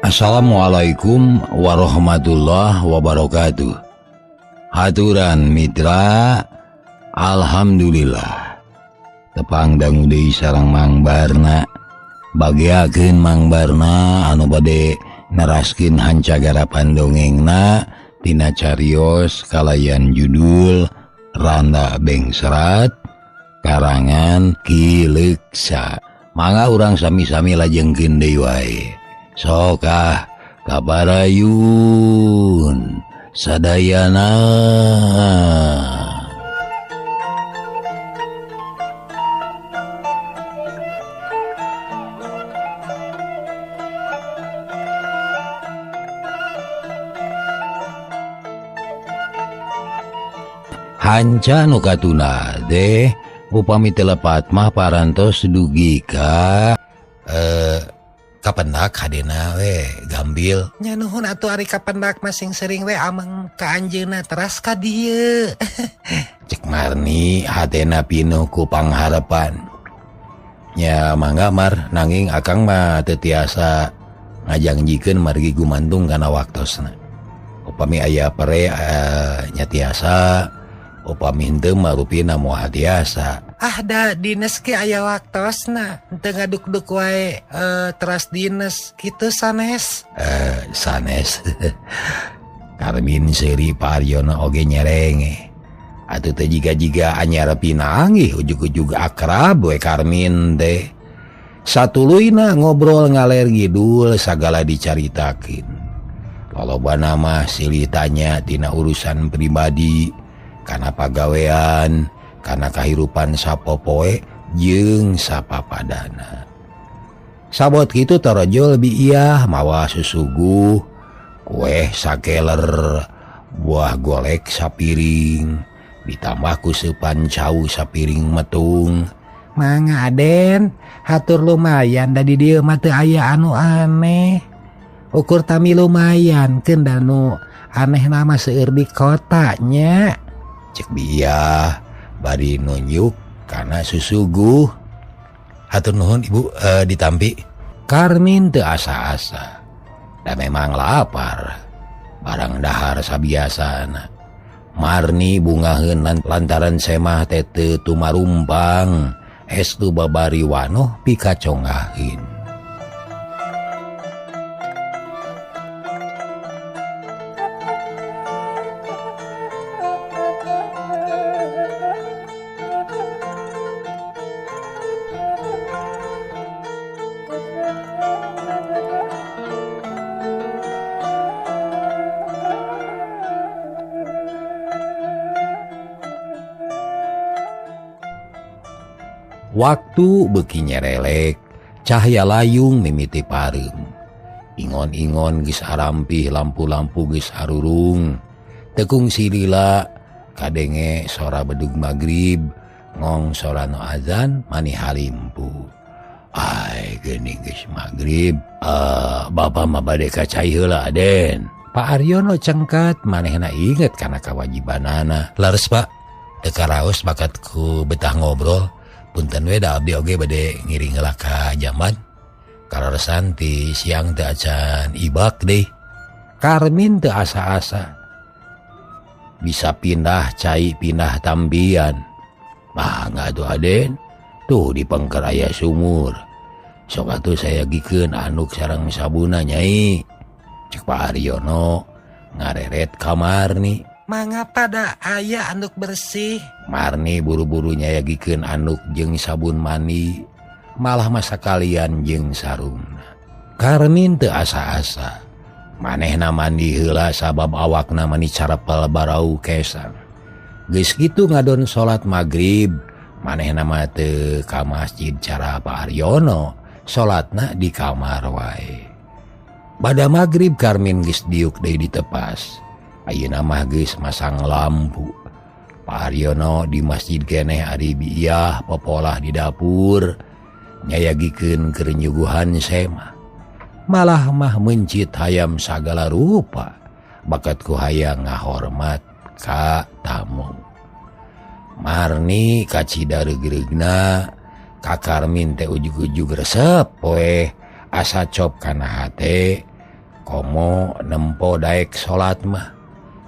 Assalamualaikum warahmatullahi wabarakatuh. Haturan mitra, alhamdulillah. Tepang dangu deui sareng Mang Barna. Bageakeun Mang Barna anu bade neraskeun hancagarapan dongengna tina carios kalayan judul Randa Bengsrat karangan Ki Leuksa. Mangga urang sami-sami lajengkeun deui wae. Sokah kabarayun sadayana. Hanca nu katuna teh upami teu lepat mah parantos dugi ka kapendak hadena we gambil. Nya nuhun atuh ari kapendak masing sering we ameng ka anjeunna teras ka dieu. Cek Marni hatena pinuh ku pangharepan. Nya mangga Mar, nanging akang mah teu tiasa ngajangjikeun margi gumantung kana waktosna. Upami aya pere nya tiasa, upami henteu mah rupina moal tiasa. Ah da dines ge aya waktosna, teu ngaduk-duk wae teras dines kitu sanes. Sanes. Karmin seuri Pak Aryono oge nyerenge. Atuh teh jiga-jiga anyar pinanggih ujug-ujug akrab we Karmin teh. Satuluyna ngobrol ngaler ngidul sagala dicaritakeun. Lolobana mah silih tanya tina urusan pribadi, kana pagawean, kana kahirupan sapopoe jeung sapapadana. Sabot kitu torojol biiah mawa susuguh, kueh sakeler, buah golek sapiring, ditambah ku seupan cau sapiring metung. Mangga Aden, hatur lumayan da di dieu mah teu aya anu aneh. Ukur tami lumayan keun da nu aneh mah seueur di kota nya. Cek biiah bari nunjuk kana susuguh. Hatur nuhun ibu, ditampi. Karmin teu asa-asa. Da memang lapar. Barang dahar sabiasana. Marni bungaheun lantaran semah teh teu tumarumpang. Estu babari wanoh pikacongaheun. Waktu beuki nyerelek, cahaya layung mimiti pareum. Ingon-ingon geus arampih, lampu-lampu geus arurung. Tekung silila kadenge sora bedug magrib, ngong sora nu azan mani halimpu. Ai geuning geus magrib, bapa mah bade ka cai heula Aden. Pak Aryono cengkat manehna inget kana kawajibanana. Leres Pak, teu karaos bakat ku betah ngobrol. Punten we da abdi oge bade ngiring heula ka jamban. Kararesan ti siang teu acan ibak deui. Karmin teu asa-asa. Bisa pindah cai pindah tambian. Mangga atuh Aden, tuh di pengker aya sumur. Sok atuh saya gikeun anduk sareng sabuna nyai. Cek Pak Aryono ngareret ka Marni. Mangga pada aya anduk bersih. Marni buru-buru nyayagikeun anduk jeung sabun mandi, malah masa kalian jeung sarungna. Karmin teu asa-asa. Manehna mandi heula sabab awakna mani carepel barau kesang. Geus kitu ngadon salat magrib, manehna mah teu ka masjid cara Pak Aryono, salatna di kamar wae. Bada magrib Karmin geus diuk deui ditepas. Ayeuna mah geus masang lampu. Pak Aryono di masjid keneh ari biiah popolah di dapur nyayagikeun keur nyuguhan semah. Malah mah mencit hayam sagala rupa bakat ku hayang ngahormat ka tamu. Marni kacida reugreugna ka Karmin teh ujug-ujug resep poe asa cop kana hate. Komo nempo daek salat mah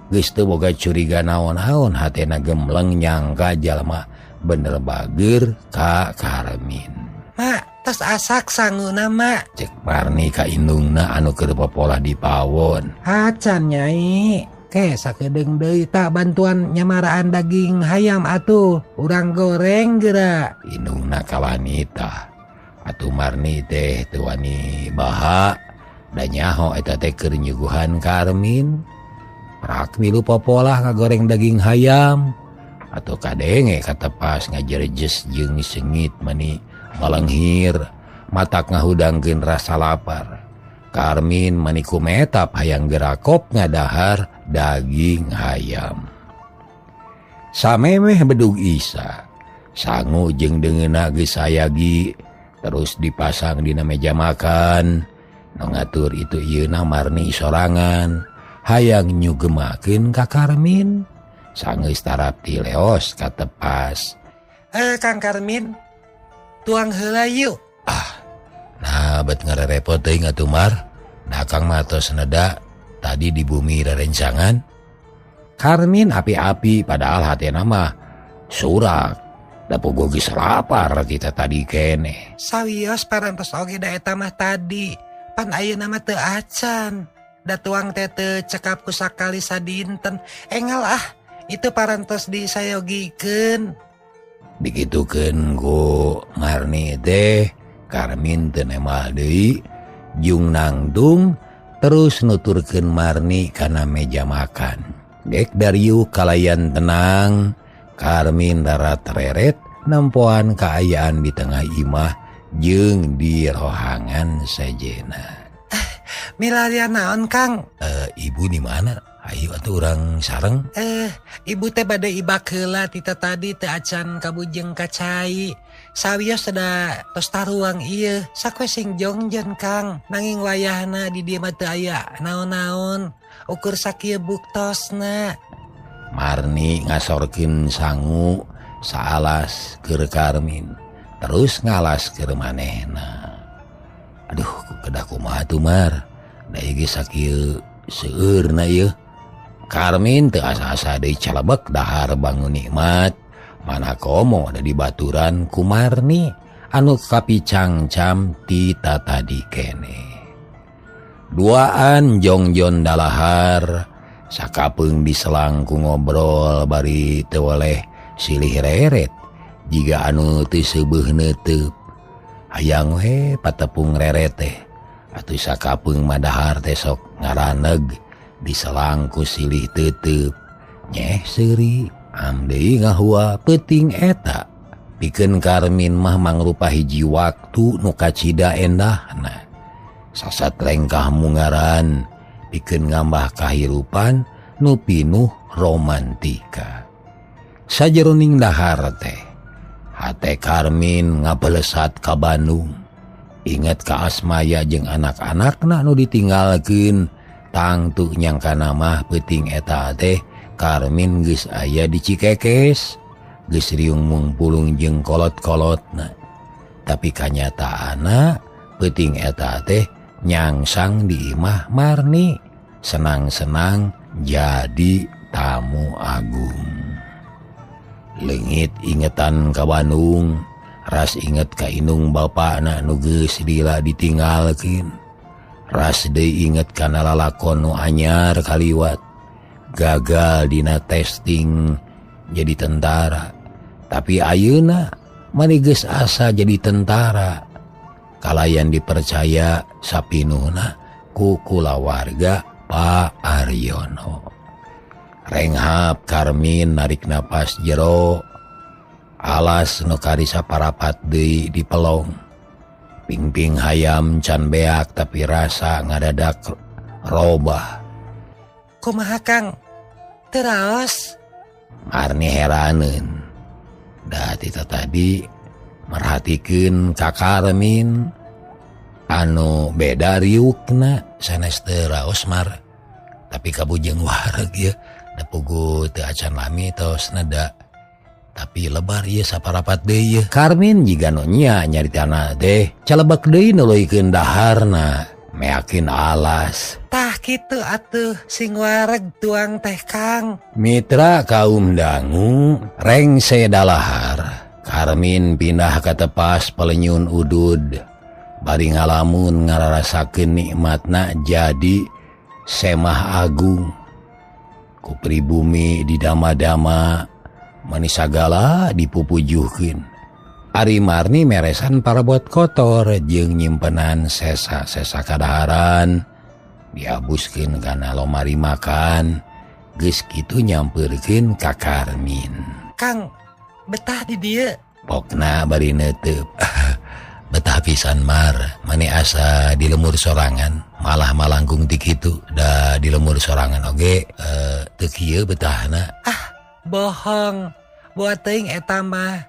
geus teu boga curiga naon-naon hatena gemleng nyangka jalma bener bager ka Karmin. Mak, tos asak sanguna mak. Cek Marni ka indungna anu keur popolah di pawon. Acan nyai. Ke sakedeung deui tak bantuan nyamaraan daging hayam atuh, urang goreng geura. Indungna ka wanita. Atuh Marni teh teu wani baha da nyaho eta teh keur nyuguhan Karmin. Prak milu popolah ngagoreng daging hayam. Atuh kadenge katepas ngajerejes jeung sengit mani malenghir, matak ngahudangkeun rasa lapar. Karmin maniku metap hayang gerakop ngadahar daging hayam. Samemeh bedug isa, sangu jeung deungeunna geus sayagi terus dipasang dina meja makan. Nu ngatur itu ieuna Marni sorangan, hayang nyugemakeun ka Karmin. Sanggeus tarapti leos katepas. Kang Karmin, tuang heula yuk. Ah, nah bet ngarerepot teuing atuh Mar. Da Kang mah tos neda tadi di bumi rerencangan. Karmin api-api padahal hatena mah surak. Da pogo geus lapar kita tadi keneh. Sawios parantos oge da eta mah tadi. Pan ayeuna mah teu acan. Da tuang teh teu cekap ku sakali sadinten. Engal ah, itu parantos disayogikeun. Dikitukeun ku Marni teh, Karmin teu nemal deui, jung nangtung terus nuturkeun Marni kana meja makan. Dek dariu kalayan tenang, Karmin darat reret nempoan kaayaan di tengah imah jeung di rohangan sejena. Milarian naon Kang? Ibu di mana? Ayo atuh urang sareng. Ibu teh bade ibak heula tita tadi teu acan kabujeng ka cai. Sawios da tos taruang ieu, sakwe sing jongjon Kang. Nanging wayahna di dieu mah teu aya naon-naon, ukur sakieu buktosna. Marni ngasorkeun sangu saalas keur Karmin, terus ngalas keur manehna. Aduh, kedah kumaha tuh Mar? Da ieu geus sakieu seueurna ieu. Karmin teu asa-asa deui calebek dahar bangun nikmat. Mana komo ada di baturan ku Marni anu kapicangcam ti tatadi keneh. Duaan jongjon dalahar sakapeung diselang ku ngobrol bari teu weleh silih reret jiga anu teu seubeuh neuteup. Hayang we patepung reret teh atuh sakapeung madahar teh sok ngaraneg diselang ku silih teuteup. Nyeh seuri am deui ngahua peuting eta. Pikeun Karmin mah mangrupa hiji waktu nu kacida endahna. Sasat lengkah mungaran pikeun ngambah kahirupan nu pinuh romantika. Sajeroning dahar teh hate Karmin ngabelesat ka Bandung. Inget ka Asmaya jeung anak-anakna nu ditinggalkeun. Tangtu nyangkana mah peuting eta teh Karmin geus aya di Cikekes, geus riung mungpulung jeung kolot-kolotna. Tapi kanyataanna peuting eta teh nyangsang di imah Marni, senang-senang jadi tamu agung. Leungit ingetan ka Bandung, ras inget ka indung bapana nu geus lila ditinggalkeun. Ras deui inget kana lalakon nu anyar kaliwat, gagal dina testing jadi tentara. Tapi ayeuna mani geus asa jadi tentara. Kalayan dipercaya sapinuhna ku kulawarga Pak Aryono. Renghap Karmin narik napas jero, alas nu karisa parapat deui di pelong. Pingping hayam can beak tapi rasa ngadadak robah. Kumaha Kang? Teraos? Marni heraneun. Da tita tadi merhatikeun ka Karmin anu beda riukna sanes teu raos Mar. Tapi kabujeng wareg ieu da puguh teu acan lami tos neda. Tapi lebar ieu saparapat deui ieu. Karmin jiga nu nya nyaritana teh calebek deui nuluykeun daharna. Meakin alas. Tah kitu atuh sing wareg tuang teh Kang. Mitra kaum dangu rengse dalahar. Karmin pindah ka tepas pelenyun udud. Bari ngalamun ngararasakeun nikmatna jadi Semah Agung. Ku pribumi didama-dama mani sagala dipupujuhkeun. Ari Marni meresan parabot kotor jeung nyimpenan sesa-sesa kadaharan diabuskeun kana lomari makan geus kitu nyampeurkeun ka Karmin. Kang, betah di dieu? Pokna bari neuteup. Betah pisan Mar, mani asa di lemur sorangan, malah malangkung ti kitu da di lemur sorangan oge teu kieu betahna. Ah, bohong. Buat teuing eta mah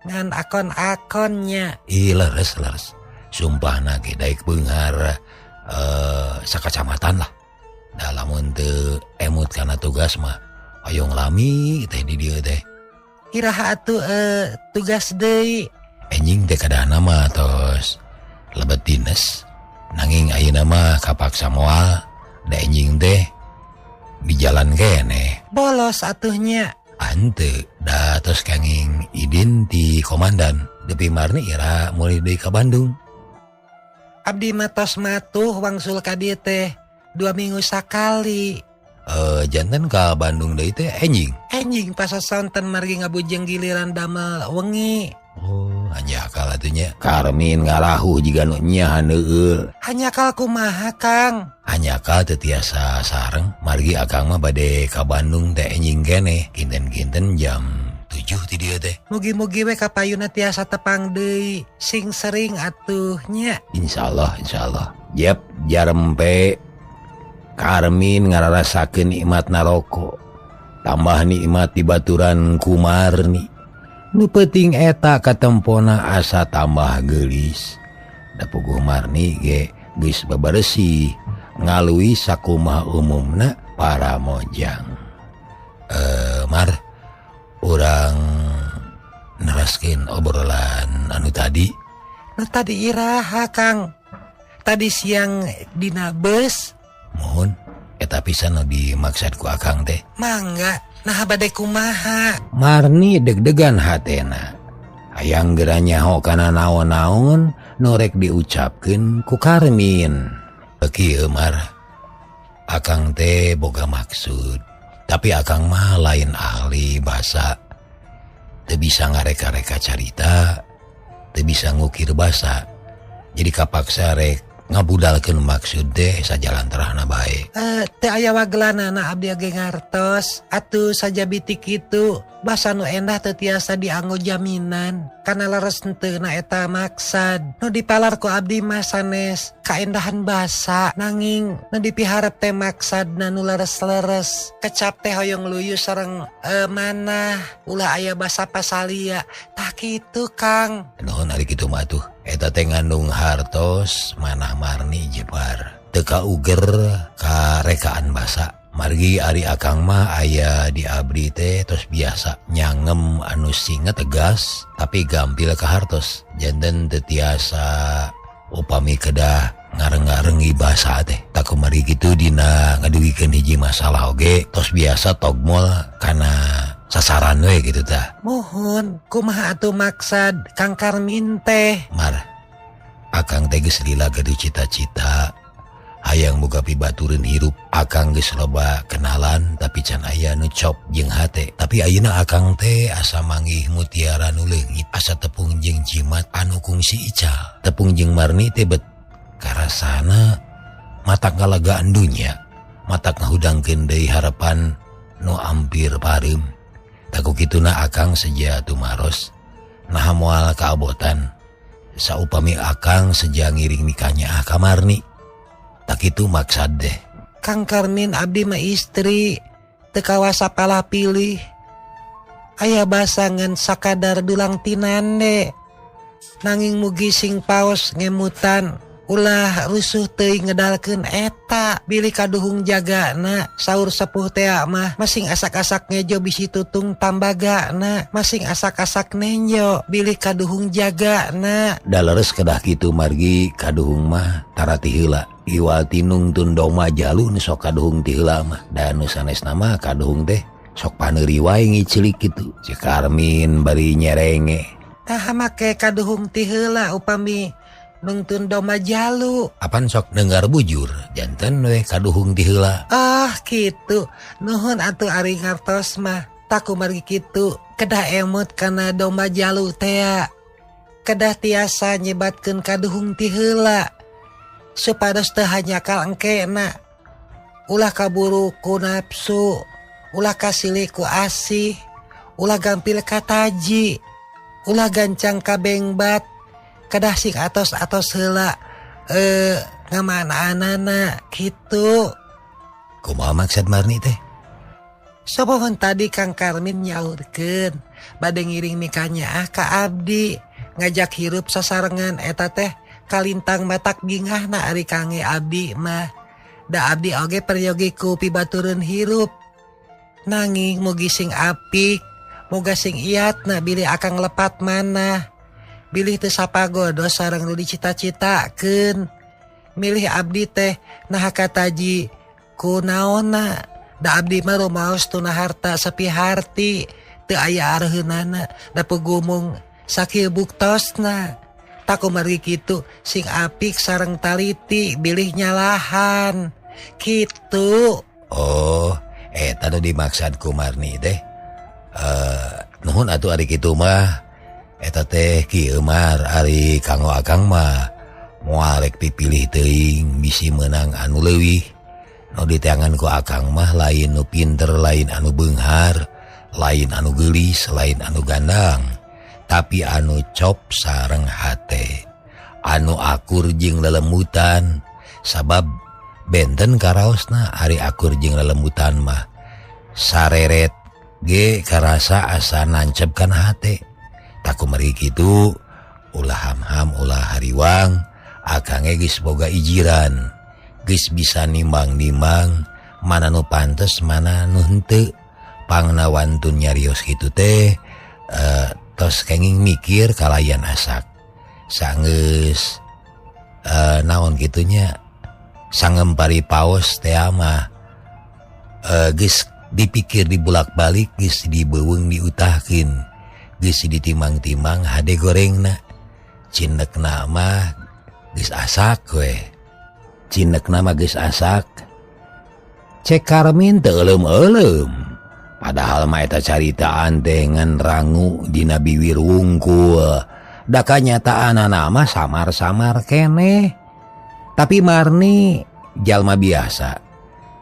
ngan akon-akonnya. Ih, leres leres. Sumpahna ge daek beunghar sakacamatan lah. Da lamun teu emut kana tugas mah hoyong lami teh di dieu teh. Iraha atuh tugas deui. Enjing teh kadahna mah tos lebet dinas nanging ayeuna mah kapaksa moal da enjing teh di jalan keneh. Bolos atuhnya. Henteu da tos kanging idin ti komandan Depi Marni ira mulih deui ka Bandung. Abdi mah tos matuh wangsul ka dieu teh 2 minggu sakali. Janten ka Bandung deui teh enjing. Enjing pasasonten margi ngabujeng giliran damel wengi. Oh, hanjakal atuh nya. Karmin ngarahu jiga nu nyahan heueul. Hanjakal kumaha, Kang? Hanjakal teu tiasa sareng, margi akang mah bade ka Bandung teh enjing keneh. Kinten-kinten jam 7 ti dieu teh. Mugi-mugi we kapayuna tiasa tepang deui. Sing sering atuh nya. Insyaallah, insyaallah. Jep jarempe Karmin ngararasakeun nikmatna rokok. Tambah nikmat di baturan ku Marni. Nu penting eta katempona asa tambah geulis. Da puguh Marni ge geus babaresih ngalui sakumaha umumna para mojang. Mar, urang neraskeun obrolan anu tadi. Nu tadi iraha, Kang? Tadi siang dina bus. Mohon, eta pisan nu dimaksud ku akang teh. Mangga. Nah bade kumaha? Marni deg-degan hatena. Hayang geura nyaho kana naon-naon nu rek diucapkeun ku Karmin. Kieu Mar, akang teh boga maksud, tapi akang mah lain ahli basa. Teu bisa ngareka-reka carita, teu bisa ngukir basa. Jadi kapaksa rek ngabudalkeun maksud teh sajalan terahna bae. Teu aya wagelanana abdi oge ngartos. Atuh sajabi ti kitu, basa nu endah teu tiasa dianggo jaminan kana leres henteu na eta maksad. Nu dipalar ku abdi mah sanes kaendahan basa, nanging nu dipiharep teh maksadna nu leres-leres. Kecap teh hoyong luyu sareng manah, ulah aya basa pasalia. Tah kitu, Kang. Nuhun ari kitu mah atuh. Eta teh ngandung hartos manah Marni jepar. Teu kauger ka rekaan basa. Margi ari akang mah aya di abdi teh tos biasa nyangem anu singa tegas tapi gampil ka hartos. Janten teu tiasa upami kedah ngareng-ngarengi basa teh. Tak kumari kitu dina ngadugikeun hiji masalah oge tos biasa togmol kana sasaran we gitu tah. Muhun, kumaha atuh maksad Kang Karmin teh? Mar, akang teh geus lila gaduh cita-cita hayang boga pibatureun hirup. Akang geus loba kenalan tapi can aya nu cop jeung hate. Tapi ayeuna akang teh asa manggih mutiara nu leungit, asa tepung jeung jimat anu kungsi ical. Tepung jeung Marni teh bet karasana matak ngalagaan dunya, matak ngahudangkeun deui harapan nu ampir pareum. Taku kituna akang seja tumaros naha moal kaabotan saupami akang seja ngiring nikahnya ah ka Marni. Tak itu maksad deh. Kang Karmin abdi mah istri teu kawasa palah pilih. Aya basa ngan sakadar dulang tinande. Nanging mugi sing paos ngemutan ulah rusuh teuing ngedalkeun eta. Bilih kaduhung jagana saur sepuh tea mah masing asak-asak ngejo bisi tutung tambagana, masing asak-asak nenjo bilih kaduhung jagana. Da leres kedah kitu margi kaduhung mah tarati heula. Iwal ti nungtun domba jalu nu sok kaduhung ti heula mah. Da nu sanesna mah kaduhung teh sok paneuri wae ngicilik kitu. Cek Karmin bari nyerenge. Tah make kaduhung ti heula upami nungtun domba jalu. Apan sok dengar bujur janten we kaduhung ti heula. Ah kitu. Nuhun atuh ari ngartos mah. Tak kumargi kitu kedah emut kana domba jalu tea. Kedah tiasa nyebatkeun kaduhung ti heula supados teu hanyakal engkena. Ulah kaburu ku nafsu, ulah kasilih ku asih, ulah gampil ka taji, ulah gancang ka bengbat. Kedah sing atos-atos heula ngamanaanana kitu. Kumaha maksud Marni teh? Sopohon tadi Kang Karmin nyaurkeun bade ngiring mikanyaah ka abdi ngajak hirup sasarengan eta teh kalintang matak bingahna ari kange abdi mah. Da abdi oge peryogi ku pibatureun hirup. Nanging mugi sing apik, moga sing iatna bilih akang lepat manah. Bilih teu sapagodos sareng nu dicita-citakeun. Milih abdi teh naha kataji ku naonna. Da abdi mah rumaos tuna harta sapi harti teu aya areuheunana da pugumung sakieu buktosna. Tak kumargi kitu sing apik sareng taliti bilih nyalahan kitu. Oh, eta nu dimaksud ku Marni teh. Nuhun atuh ari kitu mah. Eta teh kieu mar ari kanggo akang mah moal rek pipilih teuing bisi meunang anu leuwih. Nu diteangan ku akang mah lain nu pinter, lain anu beunghar, lain anu geulis, lain anu gandang, tapi anu cop sareng hate, anu akur jeung lelemutan. Sabab benten karaosna ari akur jeung lelemutan mah sareret ge karasa asa nancep kana hate. Tak kumari kitu ulah ham-ham ulah hariwang, akang ge geus boga ijiran, geus bisa nimbang-nimbang mana nu pantes mana nu henteu. Pangna wantun nyarios kitu teh tos kenging mikir kalayan asak sanggeus naon kitunya sangempari paos teh mah geus dipikir dibulak-balik, geus dibeuweung diutahkeun, geus ditimang-timang hade gorengna. Cinekna mah geus asak we. Cinekna mah geus asak. Cek Karmin teu euleum-euleum. Padahal mah eta caritaan teh ngan rangu dina biwir wungkul. Da kanyataanana mah samar-samar keneh. Tapi Marni jalma biasa,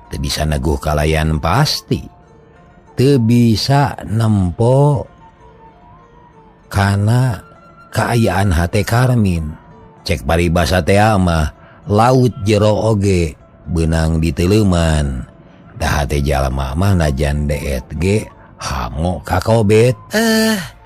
teu bisa neguh kalayan pasti, teu bisa nempo kana kaayaan hate Karmin. Cek paribasa teh mah laut jero oge beunang diteleuman. Da hate jalma mah najan deet ge hamo kakobet.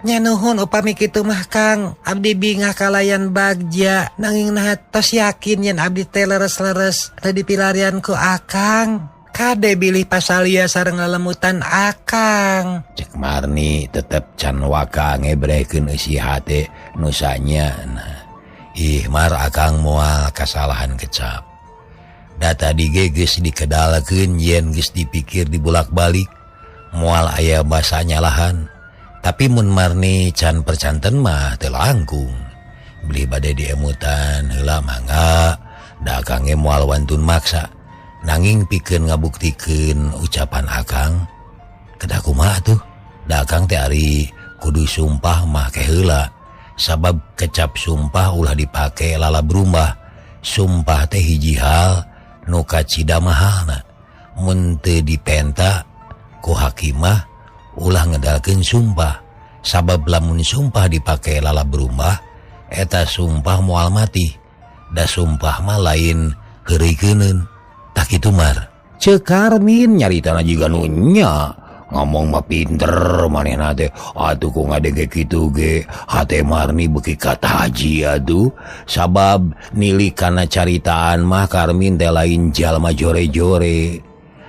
Nya nuhun upami kitu mah Kang. Abdi bingah kalayan bagja nanging naha tos yakin yen abdi teh leres-leres teu dipilarian ku akang. Kade bilih pasalia sareng lelemutan akang. Cek Marni tetep can waka ngebrekeun eusi hate nu sanya. Nah, ih mar akang moal kasalahan kecap. Da tadi ge geus dikedalkeun yen geus dipikir dibulak-balik moal aya basa nyalahan. Tapi mun Marni can percanten mah teu langkung. Beli bade diemutan heula mangga, da akang ge moal wantun maksa. Nanging pikeun ngabuktikeun ucapan akang, kedah kumaha atuh? Da akang teh ari kudu sumpah mah ke heula. Sabab kecap sumpah ulah dipake lala berumbah. Sumpah teh hiji hal nu kacida mahalna. Mun teu dipenta ku hakimah ulah ngedalkeun sumpah. Sabab lamun sumpah dipake lala berumbah, eta sumpah moal mati. Da sumpah mah lain heureukeuneun. Tak kitu mar. Ceuk Karmin nyaritana jiga nu nya. Ngomong mah pinter manehna teh. Atuh ku ngadenge kitu ge hate Marni beuki kataji atuh. Sabab nilik kana caritaan mah Karmin teh lain jalma jore-jore.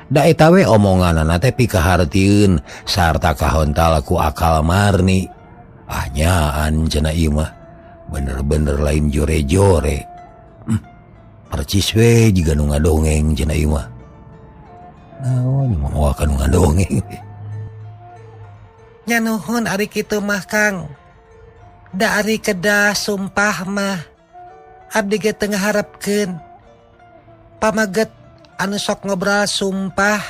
Da eta we omonganana teh pikahartieun sarta kahontal ku akal Marni. Ah nyaan cenah ieu mah bener-bener lain jore-jore. Percis we jiga nu ngadongeng cenah ieu mah. Naon moal ka nu ngadongeng. Nya nuhun ari kitu mah Kang. Da ari kedah sumpah mah abdi ge teu ngaharepkeun. Pameget anu sok ngobrol sumpah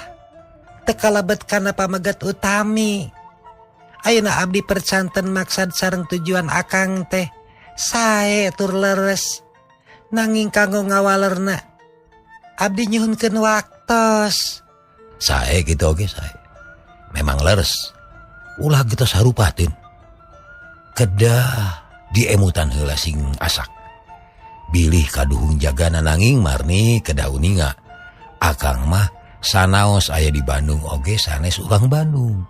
teu kalebet kana pameget utami. Ayeuna abdi percanten maksad sareng tujuan akang teh sae tur leres. Nanging kanggo ngawalerna abdi nyuhunkeun waktos. Sae kitu oge sae. Memang leres. Ulah kita sarupatin. Kedah diemutan heula sing asak. Bilih kaduhung jagana nanging marni kedah uninga. Akang mah sanaos aya di Bandung oge sanes urang Bandung.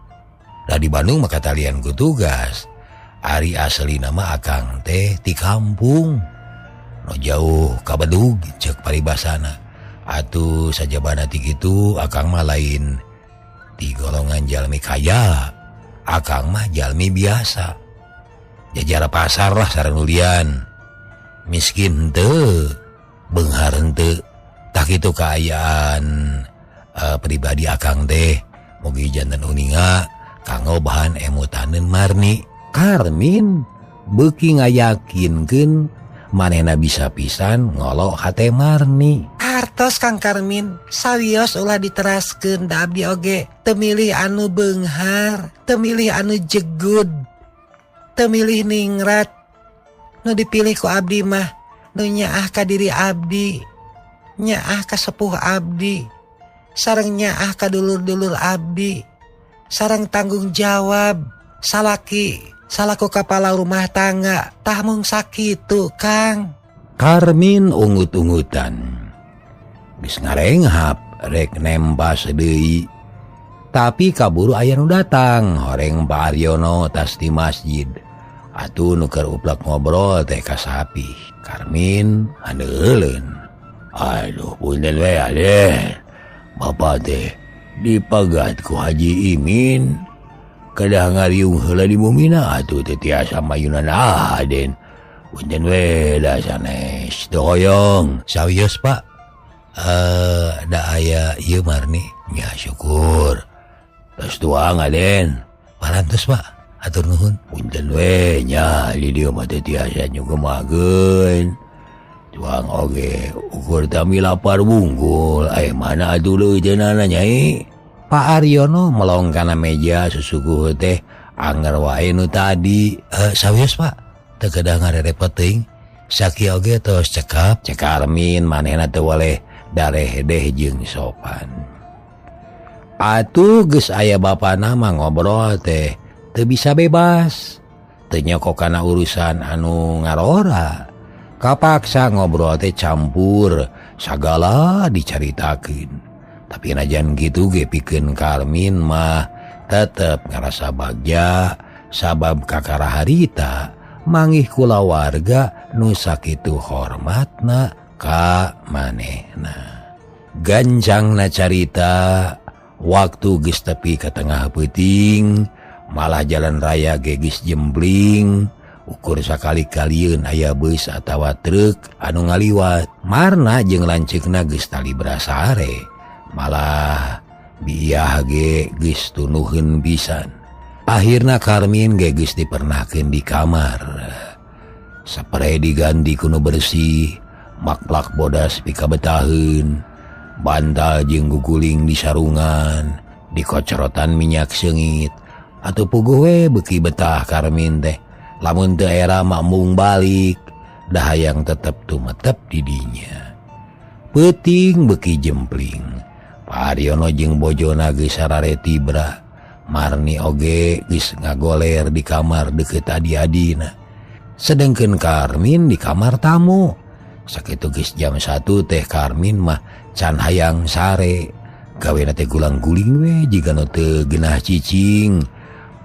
Da di Bandung mah katalian ku tugas. Ari asli nama akang teh ti kampung. No jauh ka Bedug ceuk paribasana. Atuh sajabana ti kitu akang mah lain ti golongan jalmi kaya. Akang mah jalmi biasa. Jajara pasar lah sareng ulian. Miskin henteu, beunghar henteu. Tah kitu kaayaan pribadi akang teh. Mugi janten uninga kanggo bahan emutaneun Marni. Karmin beuki ngayakinkeun manehna bisa pisan ngolok hate Marni. Hartos Kang Karmin, sawios ulah diteraskeun da abdi oge teu milih anu beunghar, teu milih anu jegud, teu milih ningrat. Nu dipilih ku abdi mah nu nyaah ka diri abdi, nyaah ka sepuh abdi, sareng nyaah ka dulur-dulur abdi, sareng tanggung jawab salaki salaku kepala rumah tangga. Tah mung sakitu Kang. Karmin ungut-ungutan. Geus ngarenghap rek nembas deui. Tapi kaburu aya nu datang, horeng Pak Aryono tas di masjid. Atuh nu keur uplak ngobrol teh ka sapi. Karmin handeuleun. Aduh punten we ade. Bapak teh dipagat ku Haji Imin. Kedah ngariung heula di bumina atuh teh tiasa mayunan Aden. Punten we da sanes teu hoyong. Sawios Pak. Da aya ieu Marni. Nya syukur. Tos tuang Aden. Parantos Pak. Atur nuhun. Punten we nya di dieu mah teh tiasa nyugemageun. Tuang oge ukur tami lapar bungkul. Mana atuh leuh cenah nyai. Pak Aryono melong kana meja susuguh teh anger wae nu tadi. Sawios Pak, teu kedah ngarerepot teuing. Sakieu oge tos cekap. Cek Karmin manehna teu waleh dareh-deh jeung sopan. Atuh geus aya bapana mah ngobrol teh teu bisa bebas. Teu nyokok kana urusan anu ngarora. Kapaksa ngobrol teh campur sagala dicaritakeun. Tapi najan gitu ge pikeun Karmin mah tetep ngarasa bagja sabab kakara harita mangih kulawarga nu sakitu hormatna ka manehna. Gancangna carita waktu geus tepi ka tengah peuting, malah jalan raya ge geus jembling, ukur sakali-kalieun aya beus atawa truk anu ngaliwat. Marna jeung lanceukna geus talibra sare. Malah biah ge geus tunuheun pisan. Akhirna Karmin ge geus dipernahkeun di kamar. Sapre diganti ku nu bersih, maklak bodas pikabetaheun, bantal jeung guguling di sarungan, dikocorotan minyak seungit. Atuh puguh we beuki betah Karmin teh. Lamun teu era makmung balik, dah hayang tetep tumetep di dinya. Peuting beuki jempling. Pak Aryono jeung bojona geus sarare tibra. Marni oge geus ngagoler di kamar deukeut adi-adina. Sedengkeun Karmin di kamar tamu. Sakitu geus jam 1 teh Karmin mah can hayang sare. Gawena teh gulang-guling we jiga nu teu geunah cicing.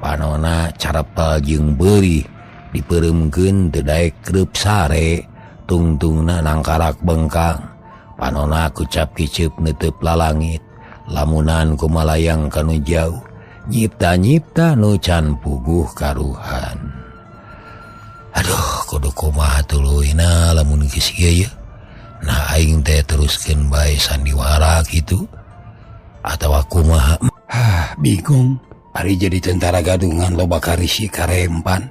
Panona carepel jeung beurih dipeureumkeun teu daek kreup sare. Tungtungna nangkarak bengkang. Panona kucap kiceup neuteub lalangit. Lamunan kumalayang kanu jauh. Nyipta-nyipta nu can puguh karuhan. Aduh, kudu kumaha tuluyna lamun geus ieu ye. Nah Aing teh teruskeun bae sandiwara kitu atawa kumaha. Hah, bingung. Ari jadi tentara gadungan loba karisi karempan.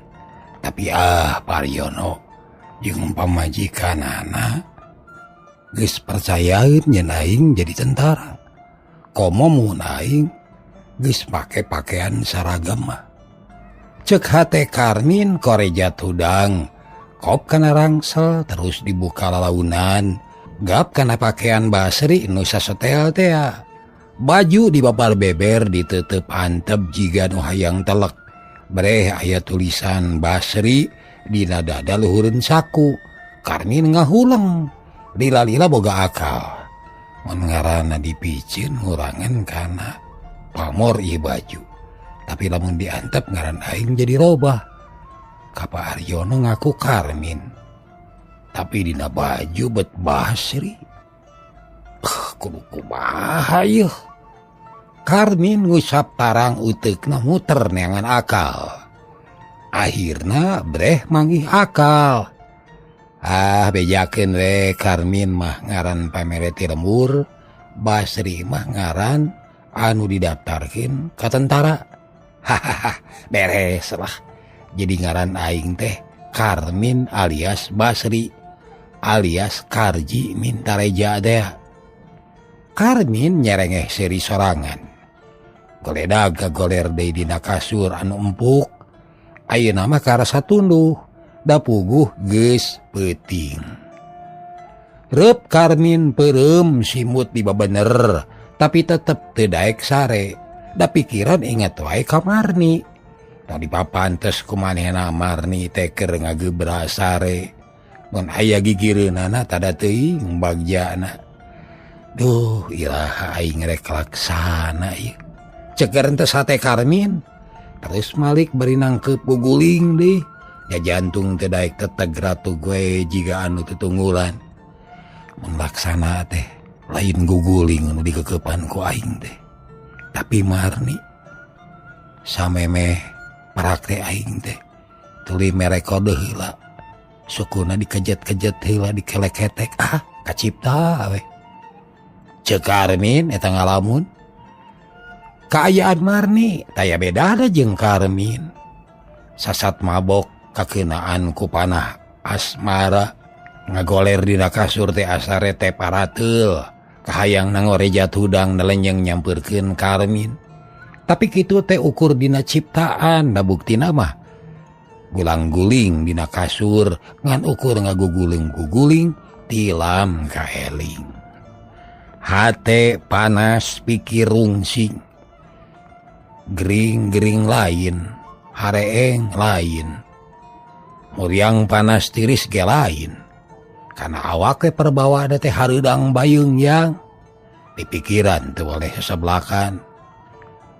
Tapi ah Paryono jeung pamajikanana geus percayaeun yen aing jadi tentara. Komo mun aing geus make pakaian saragam mah. Cek hate Karmin korejat hudang, kop kana rangsel terus dibuka lalaunan, gap kana pakaian Basri nu sasetel tea. Baju di babar beber ditutup antep jiga nu hayang telek. Breh aya tulisan Basri dina dada luhureun saku. Karmin ngahuleng, lila-lila boga akal. Mun ngaranna dipiceun ngurangan kana pamor ieu baju. Tapi lamun diantep ngaran aing jadi robah. Ka Pak Aryono ngaku Karmin. Tapi dina baju bet Basri. Kudu kumaha yeuh. Karmin ngusap tarang uteukna muter neangan akal. Akhirna breh manggih akal. Ah bejakeun we Karmin mah ngaran pamere ti lembur, Basri mah ngaran anu didaftarkeun ka tentara. Hahaha, beres lah. Jadi ngaran aing teh Karmin alias Basri alias Karji Mintareja teh. Karmin nyerengeh seri sorangan. Goledag kagoler deui dina kasur anu empuk. Ayeuna mah karasa tunduh, da puguh geus peuting. Reup Karmin peureum simut dibabener, tapi tetep teu daek sare. Da pikiran inget wae ka Marni. Da dipapantes ku manehna Marni teh keur ngagebra sare. Mun aya gigireunana tada teuing bagjana. Duh, iraha aing rek laksana ieu. Ceker teh sate Karmin. Terus Malik bari nangkeup guguling deui. Ya jantung teh daek teteg ratu gue jiga anu tetunggulan. Mun laksana teh lain guguling anu dikekepan ku aing teh. Tapi Marni samemeh parak teh aing teh tuluy mere kode heula. Sukuna dikejet-kejet heula dikeleketek, ah kacipta we. Ceuk Karmin eta ngalamun. Kaayaan Marni taya bedana jeung Karmin. Sasat mabok kakenaan ku panah asmara ngagoler dina kasur teh asare teh parateul. Kahayang nangorejat hudang nelenjeng nyampeurkeun Karmin. Tapi kitu teh ukur dina ciptaan da buktina mah gulang-guling dina kasur ngan ukur ngaguguling-guguling tilam kaeling. Hate panas pikir rungsing. Gering-gering lain, hareeng lain. Muriang panas tiris ge lain. Kana awak we perbawa teh hareudang bayung yang dipikiran teu boleh sesebelakan.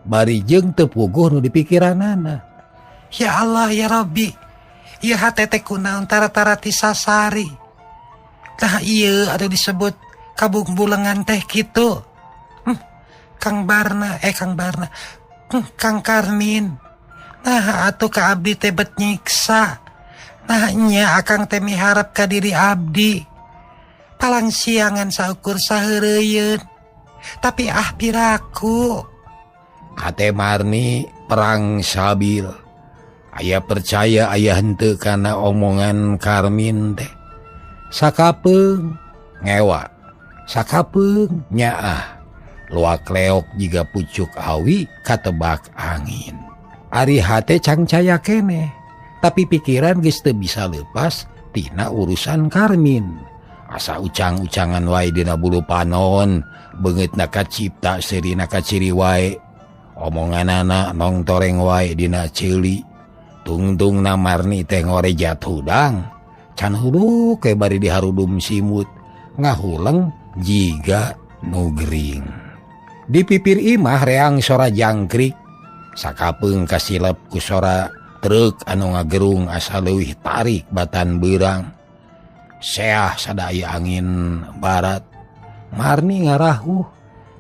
Bari jeung teu puguh nu dipikiranana. Ya Allah ya Rabbi, ieu hate teh kunaon tara-tara ti sasari. Tah ieu atuh disebut kabung bulengan teh kitu. Kang Barna, Kang Barna. Kang Karmin. Nah atuh ka abdi teh bet nyiksa. Nah nya akang teh miharep ka diri abdi. Palang siangan saukur saheureuyeuun. Tapi ah piraku. Hate Marni perang sabil. Aya percaya aya henteu kana omongan Karmin teh. Sakapeung ngewa, sakapeung nyaah. Luak leok jiga pucuk awi katebak angin. Ari hate cangcaya keneh, tapi pikiran geus teu bisa lepas tina urusan Karmin. Asa ucang-ucangan wae dina bulu panon, beungeutna kacipta seurina kaciri wae. Omonganana nongtoreng wae dina ceuli. Tungtungna Marni teh ngorejat hudang. Can hulu ke bari diharudum simut, ngahuleng jiga nu gering. Di pipir imah reang sora jangkrik, sakapeung kasilep ku sora truk anu ngagerung asa leuwih tarik batan beurang. Seah sadaya angin barat. Marni ngarahuh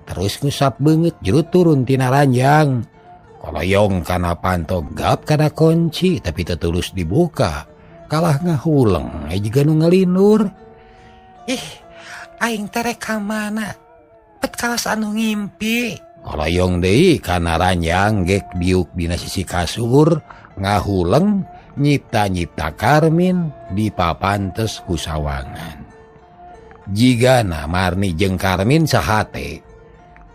terus ngusap beungeut jero turun tina ranjang. Koloyong kana panto gap kana kunci tapi tetulus dibuka. Kalah ngahuleng jiga nu ngalinur. Ih, Aing teh rek ka mana? Pet kawas anu ngimpi. Koloyong deui kana ranjang gek diuk dina sisi kasur ngahuleng nyipta-nyipta Karmin dipapantes ku sawangan. Jigana Marni jeung Karmin sahate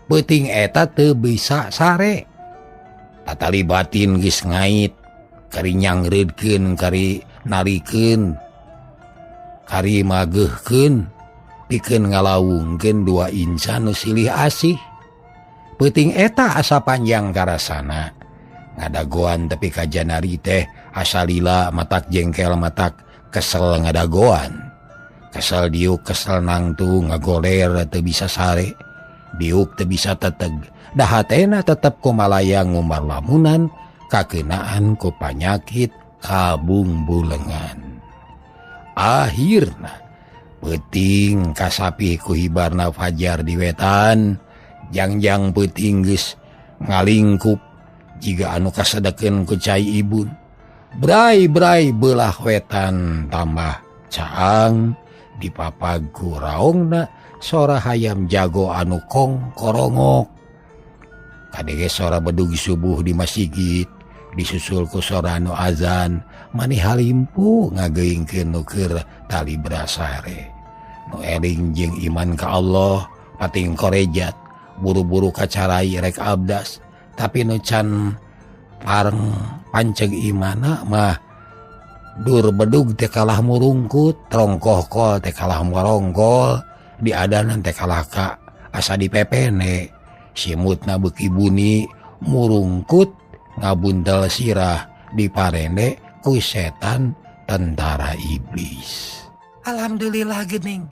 peuting eta teu bisa sare. Tatali batin geus ngait kari nyangreudkeun kari narikeun kari mageuhkeun pikeun ngalawungkeun dua insan nu silih asih. Peuting eta asa panjang karasana ngadagoan tepi ka janari teh asa lila matak jengkel matak kesel ngadagoan. Kesel diuk kesel nangtung ngagoler teu bisa sare diuk teu bisa teteg dahatena tetep kumalayang ngumar lamunan kakenaan ku panyakit kabungbulengan. Akhirna peuting kasapih ku hibarna fajar di wetan jangjang peuting geus ngalingkup jiga anu kasedekeun ku cai ibun. Brai-brai belah wetan tambah caang dipapag ku raongna sora hayam jago anu kong korongok. Kadege sora bedug subuh di masjid disusul ku sora anu azan mani halimpu ngageingkeun nu keur tali brasare. Nu eling jeung iman ka Allah pating korejat buru-buru kacarai rek abdas tapi nu can pareng panceg imana mah dur bedug teh kalah murungkut trongkohkol teh kalah morongkol diadanan teh kalah ka asa dipepene simutna beuki buni murungkut ngabuntel sirah diparende ku setan tentara iblis. Alhamdulillah geuning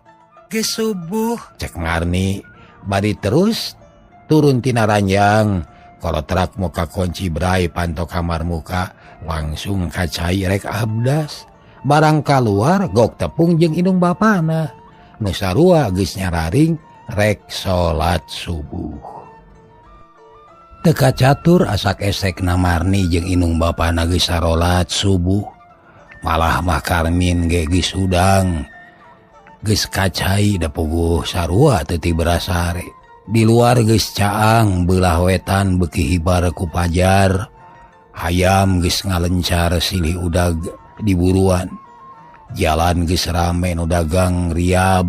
geus subuh cek Marni bari terus turun tina ranjang kolotrak muka kunci brai panto kamar muka langsung kacai rek abdas barang kaluar gok tepung jeung indung bapana nu sarua geus nyararing rek salat subuh. Teu kacatur asak esek na Marni jeung indung bapana geus sarolat subuh malah mah Karmin ge geus hudang geus kacai da puguh sarua teu tibrasare. Di luar geus caang belah wetan beuki hibar ku pajar hayam geus ngalencar silih udag di buruan jalan geus rame nu dagang riab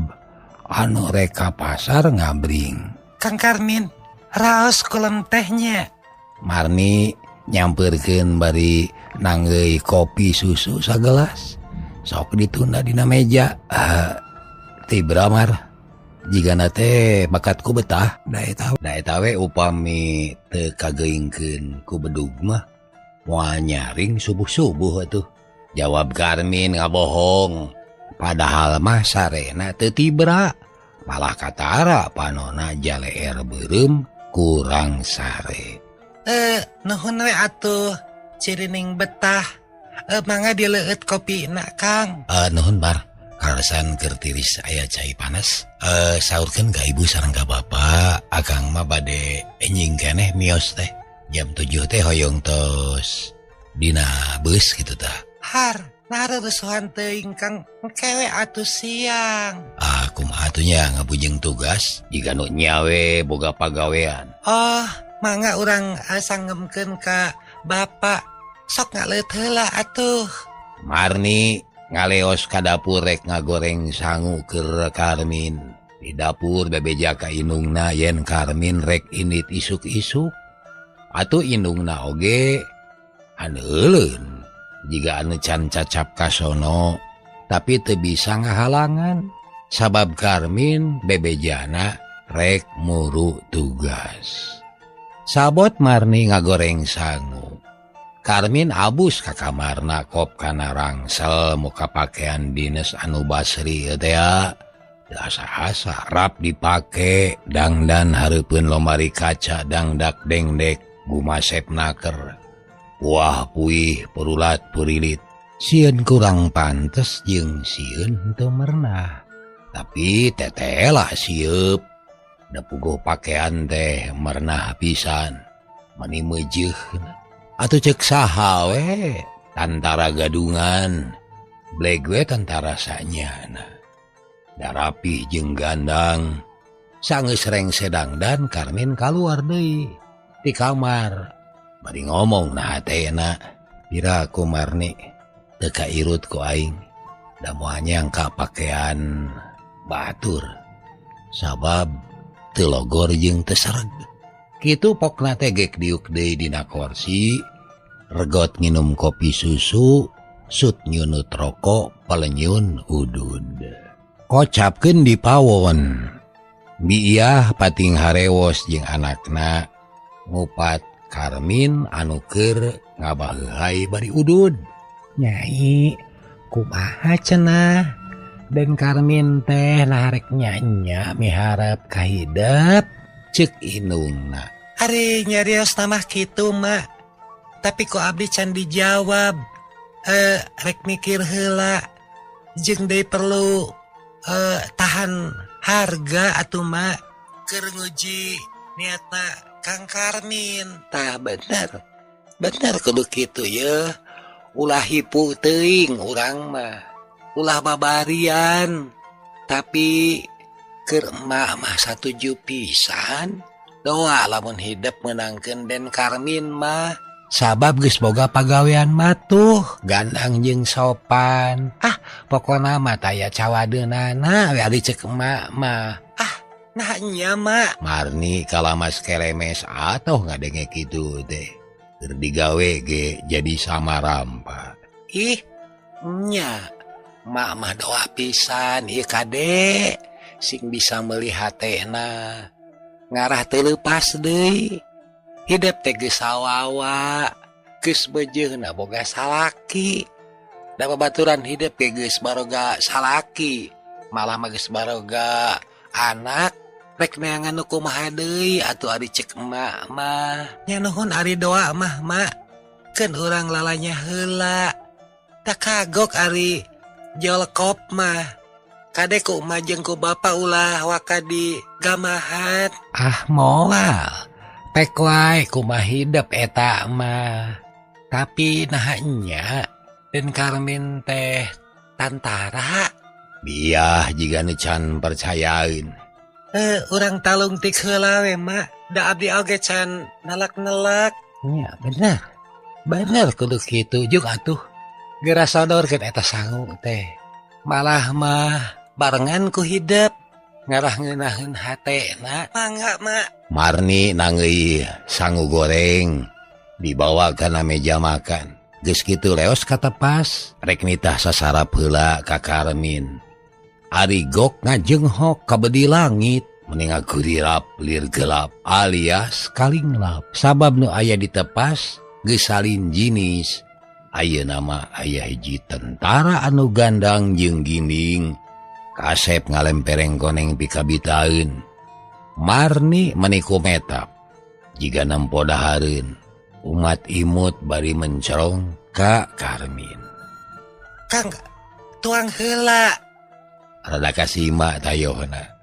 anu rek ka pasar ngabring. Kang Karmin raos kulem tehnya. Marni nyampeurkeun bari nanggeuy kopi susu sagelas sok ditunda dina meja. Tibra mar jigana teh bakatku betah da eta we upami teu kageingkeun ku bedug mah moal nyaring subuh-subuh atuh jawab Karmin ngabohong padahal mah sarena teu tibra malah katara panona jaleer beureum kurang sare. Nuhun we atuh cirining betah mangga dileueut kopina Kang. Nuhun bar kaleresan keur tiris aya cai panas. Saurkeun ka ibu sareng ka bapa akang mah bade enjing keneh mios teh jam 7 teh hoyong tos dina beus kitu tah. Har narusuhan teuing Kang kewe atuh siang. Ah kumaha atuh nya ngabujeng tugas jiga nu nyawe boga pagawean. Oh mangga urang sanggemkeun ka bapa sok ngaleut heula atuh. Marni ngaleos ka dapur rek ngagoreng sangu keur Karmin. Di dapur bebeja ka indungna yen Karmin rek indit isuk-isuk. Atuh indungna oge aneuleun jiga anu can cacap ka sono tapi teu bisa ngahalangan sabab Karmin bebejana rek muru tugas. Sabot Marni ngagoreng sangu. Karmin abus ka kamarna kop kana rangsel muka pakaian dinas anu basri teh asa-asa rap dipake dangdan hareupeun lomari kaca dangdak dengdek gumasep naker wah puih perulat purilit sieun kurang pantes jeung sieun teu merenah tapi tetelah sieup da puguh pakaian teh merenah pisan mani meujeuh. Atuh cek saha we tantara gadungan bleg we tantara sanyana. Darapih jeung gandang. Sanggeus rengse dangdan Karmin kaluar deui ti kamar. Bari ngomong nah hatena, "Pira ku Marni teu kairut ku aing. Da moal nyangka pakean batur. Sabab teu logor jeung teu sereg." Kitu pokna teh gek diuk deui dina korsi, regot nginum kopi susu, sut nyunut rokok palenyun udud. Kocapkeun di pawon. Biah pating harewos jeung anakna ngupat Karmin anu keur ngabaheuhai bari udud. Nyai, kumaha cenah? Den Karmin teh naharek nya miharep kahidep cek indungna. Ari nyarios tamah kitu mak. Tapi ku abdi can dijawab. Rek mikir heula jeung deui perlu tahan harga atuh mak keur nguji niatna Kang Karmin. Tah bener. Bener kudu kitu ye. Ulah hipu teuing urang mah. Ulah babarian. Tapi keur emak mah satuju pisan. Doa lamun hidep meunangkeun Den Karmin mah. Sabab geus boga pagawean matuh, gandang jeung sopan. Ah, pokona mah taya cawadeunana we ari ceuk emak mah. Ah, nah nya mak. Marni kalamas kelemes atoh ngadenge kitu teh. Keur digawe ge jadi samarampa. Ih, nya mak mah doa pisan ieu kade sing bisa meuli hatena. Ngarah teu leupas deui. Hidep teh geus sawawa, geus beujeuna boga salaki. Da babaturan hidep ge geus baroga salaki, malah mah geus baroga anak. Rek neangan nu kumaha deui atuh ari ceuk emak mah. Nya nuhun ari doa mah mak. Keun urang lalanya heula. Tak kagok ari jolkop mah. Kade ku emak jeung ku bapa ulah waka di gamahan. Ah moal. Pek wae kumaha hidep eta mah. Tapi naha nya Den Karmin teh tantara. Biah jiga nu can percayaeun. Urang talung tik heula we mak. Da abdi oge can nalak-nalak. Nya bener. Bener kudu kitu jeung atuh. Geura sodorkeun eta sangu teh. Malah mah barengan ku hidep. Ngarah ngeunaheun hatena. Mangga mak. Marni nangeui sangu goreng dibawa kana meja makan. Geus kitu leos katepas rek nitah sasarap heula ka Karmin. Ari gok ngajenghok ka bedi langit meni ngagurirap lir gelap alias kalinglap. Sabab nu aya ditepas geus salin jinis. Ayeuna mah aya hiji tentara anu gandang jeung ginding. Kasep ngalempereng koneng pikabitaeun. Marni meniku metap jiga nempo dahareun. Umat imut bari mencerong ka Karmin. Kang tuang heula. Rada kasima tayohna.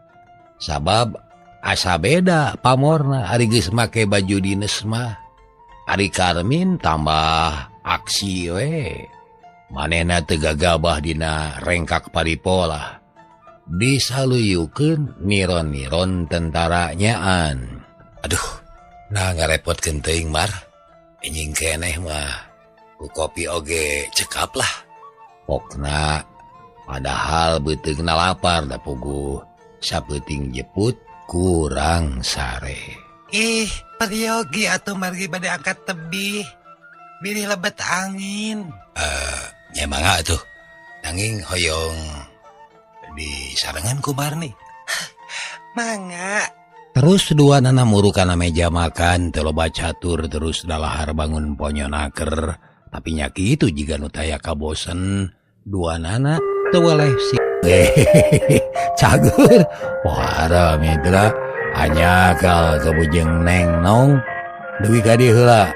Sabab asa beda pamorna ari geus make baju dines mah. Ari Karmin tambah aksi we. Manehna teu gagabah dina rengkak paripolah. Disaluyukeun niron-niron tentara nyaan. Aduh, nah ngarepotkeun teuing mar. Anjing keneh mah ku kopi oge cekap lah. Pokna padahal beuteungna lapar da puguh sapeuting jeput kurang sare. Ih, peryogi atuh margi bade angkat tebih. Bilih lebet angin. Nya mangga atuh. Nanging hoyong di sarengan ku Barni. Mangga. Terus dua nana muru kana meja makan teu loba catur terus dalahar bangun ponyonaker. Tapi nya kitu jiga nu taya kabosen dua nana teu weleh si cager. Wah, mitra anyakal kabujeng neng nong dugi ka dieu heula.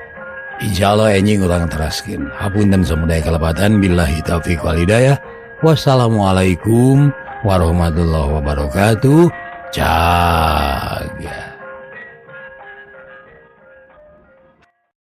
Insyaallah enjing urang teraskeun. Hapunten samudaya kalepatan billahi taufiq wal hidayah. Wassalamualaikum warahmatullahi wabarakatuh. Caga.